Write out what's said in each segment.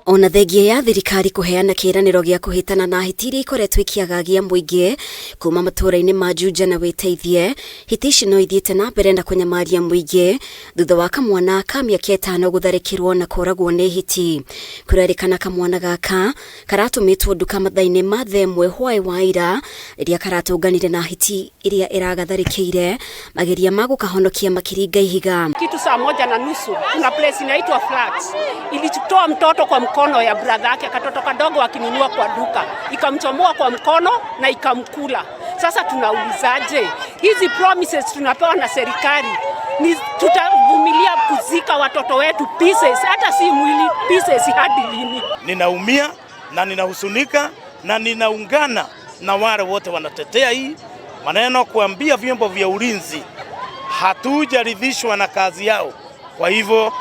Ona thengia ya thirikari kũheana kĩĩranĩro gĩa kũhĩtana na hiti iria ikoretwo ikĩagagia mũingĩ kuma matũũra-inĩ ma Juja na Wĩteithie, hiti ici no ithiĩte na mbere na kũnyamaria mũingĩ thutha wa kamwana ka mĩaka 5 gũtharĩkĩrwo na kũragwo nĩ hiti. Kũrerĩkana kamwana gaka karatũmĩtwo nduka mathaa-inĩ ma thaa 1 hwaĩ wa ira rĩrĩa karatũnganire na hiti ĩrĩa ĩragatharĩkĩire mageria ma gũkahonokia makĩringa ihiga. Kitu saa 1:30 kuna place inaitwa Flats, ilitoa mtoto kwa mkono ya brother yake, katoto kadogo akinunua kwa duka, ikamchomoa kwa mkono na ikamkula. Sasa tunaulizaje, hizi promises tunapewa na serikali ni tutavumilia kuzika watoto wetu pieces, hata si mwili pieces, hadi lini? Ninaumia na ninahusunika na ninaungana na wale wote wanatetea hii maneno, kuambia vyombo vya ulinzi hatujaridhishwa na kazi yao, kwa hivyo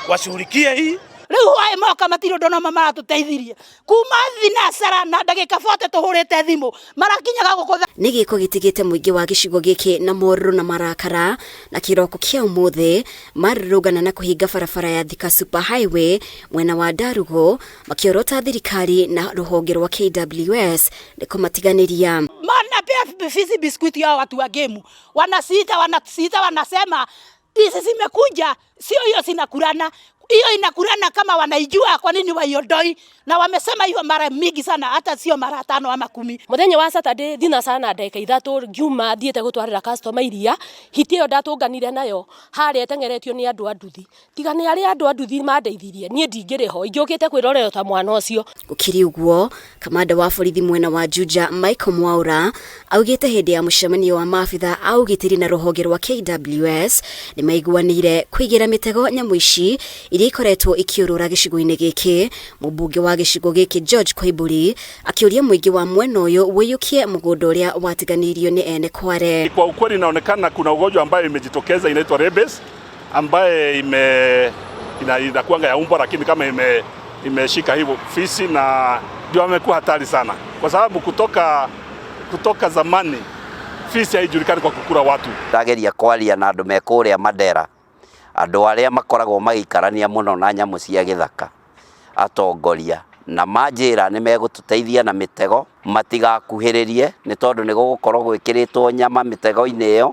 washughulikie hii. Riu hwaĩ moka matirĩ ũndũ no maratũteithirie kuma thinacara na ndagĩka 40 tũhũrĩte thimũ marakinyaga gũkũ. Nĩ gĩko gĩtigĩte mũingĩ wa gĩcigo gĩkĩ na morũrũ na marakara, na kĩroko kĩa ũmũthĩ marũrũngana na kũhinga barabara ya Thika Super Highway mwena wa Ndarugo makĩorota thirikari na rũhonge rwa KWS nĩ kũmatiganĩria. Wanapea fisi biskuti yao watu wa gemu, wanasita wanasita, wanasema hizi zimekuja, sio hiyo zinakulana, hiyo inakulana kama wanaijua, kwa nini waiondoi? Na wamesema hiyo mara mingi sana, hata sio mara 5 ama 10. Muthenya wa Saturday thina sana ndagĩka 3 ngiuma thiĩte gũtwarĩra customer iria, hiti ĩyo ndatũnganire nayo harĩa ĩteng'eretio nĩ andũ a nduthi. Tiga nĩ arĩa andũ a nduthi mandeithirie, niĩ ndingĩrĩ ho, ingĩũkĩte kwĩrorera ta mwana ũcio. Gũkĩrĩ ũguo, kamanda wa borithi mwena wa Juja Michael Mwaura augĩte hĩndĩ ya mũcemanio wa maabitha a ũgitĩri na rũhonge rwa KWS nĩmaiguanĩire kũigĩra mĩtego nyamũ ici iria ikoretwo ikĩũrũra gĩcigo-inĩ gĩkĩ. Mũmbunge wa gĩcigo gĩkĩ George Koimburi akĩũria mũingĩ wa mwena ũyũ ũiyũkie mũgũnda ũrĩa watiganĩirio nĩ ene kware. Kwa ukweli inaonekana kuna ugonjwa ambayo imejitokeza inaitwa rabies, ambaye inakuanga ya umbwa, lakini kama imeshika hivyo fisi, na ndio amekuwa hatari sana, kwa sababu kutoka zamani fisi haijulikani kwa kukula watu. Ndageria kwaria na andũ me kũrĩa Mandera, andũ arĩa makoragwo magĩikarania mũno na nyamũ cia gĩthaka, atongoria na manjĩra nĩ megũtũteithia na mĩtego, matigakuhĩrĩrie nĩ tondũ nĩ gũgũkorwo gwĩkĩrĩtwo nyama mĩtego-inĩ ĩyo,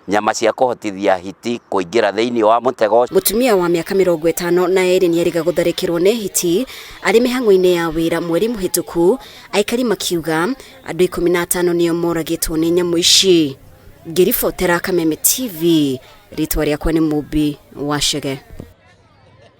nyama cia kũhotithia hiti kũingĩra thĩinĩ wa mũtego. Mũtumia wa mĩaka 52 nĩerĩga gũtharĩkĩrwo nĩ hiti arĩ mĩhang'o-inĩ ya wĩra mweri mũhĩtũku, aikari makiuga andũ 15 nĩo moragĩtwo nĩ nyamũ ici. Ngĩribotera Kameme TV, rĩtwa rĩakwa nĩ Mũmbi wa Chege.